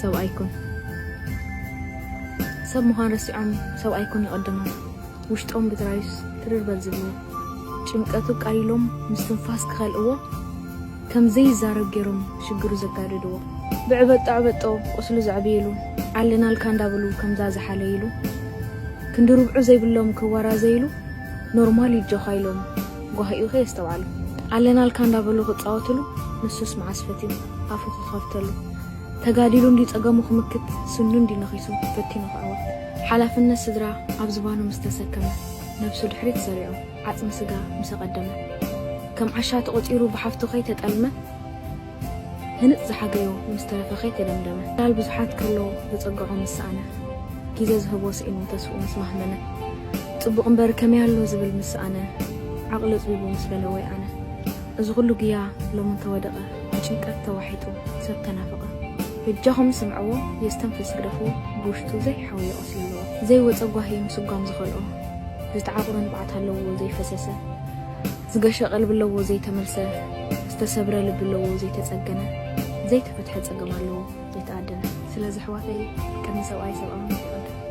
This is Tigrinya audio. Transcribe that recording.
ሰብኣይ ኩን። ሰብ ምዃን ረሲዖም ሰብኣይ ኩን ይቐድሞም። ውሽጦም ብጥራዩስ ትርር በል ዝብሉ። ጭንቀቱ ቃሊሎም ምስትንፋስ ክኸልእዎ ከም ዘይዛረብ ገይሮም ሽግሩ ዘጋድድዎ። ብዕበጦ ዕበጦ ቁስሉ ዘዕብይሉ፣ ኣለናልካ እንዳበሉ ከምዛ ዝሓለይሉ፣ ክንዲ ርብዑ ዘይብሎም ክወራዘይሉ፣ ኖርማል ይጆኻ ኢሎም ጓሂኡ ከየስተውዓሉ። ኣለናልካ እንዳበሉ ክጻወትሉ፣ ንሱስ መዓስ ፈትዩ ኣፉ ክኸፍተሉ። ተጋዲሉ እንዲ ጸገሙ ክምክት፣ ስኑ እንዲ ነኺሱ ፈቲኑ ክዕወት። ሓላፍነት ስድራ ኣብ ዝባኑ ምስ ተሰከመ፣ ነብሱ ድሕሪት ሰሪዑ ዓጽሚ ስጋ ምስ ኣቐደመ፣ ከም ዓሻ ተቖጺሩ ብሓፍቱ ከይተጠልመ፣ ህንጥ ዝሓገዮ ምስ ተረፈ ከይተደምደመ። ዕላል ብዙሓት ከሎ ዝጸግዖ ምስ ሰኣነ፣ ግዜ ዝህቦ ስኢኑ ተስፍኡ ምስ ማህመነ፣ ጽቡቕ እምበር ከመይ ኣሎ ዝብል ምስ ሰኣነ፣ ዓቕሊ ኣጽቢቡ ምስ በለ ወይ ኣነ። እዚ ኩሉ ግያ ሎሚ እንተወደቐ፣ ብጭንቀት ተዋሒጡ ሰብ ተናፈቐ። በጃኹም ስምዕዎ፣ የስተንፍስ ግደፍዎ፣ ብውሽጡ ዘይሓወየ ቁስሊ ኣለዎ። ዘይወጸ ጓሂ ምስጓም ዝኸልኦ፣ ዝተዓቑረ ንብዓት ኣለዎ ዘይፈሰሰ። ዝገሸ ቀልቢ ኣለዎ ዘይተመልሰ፣ ዝተሰብረ ልቢ ኣለዎ ዘይተጸገነ፣ ዘይተፈትሐ ጸገም ኣለዎ ዘይተኣደነ። ስለዚ ኣሕዋተይ፣ ቅድሚ ሰብኣይ ሰብኣውነት ይቐድም።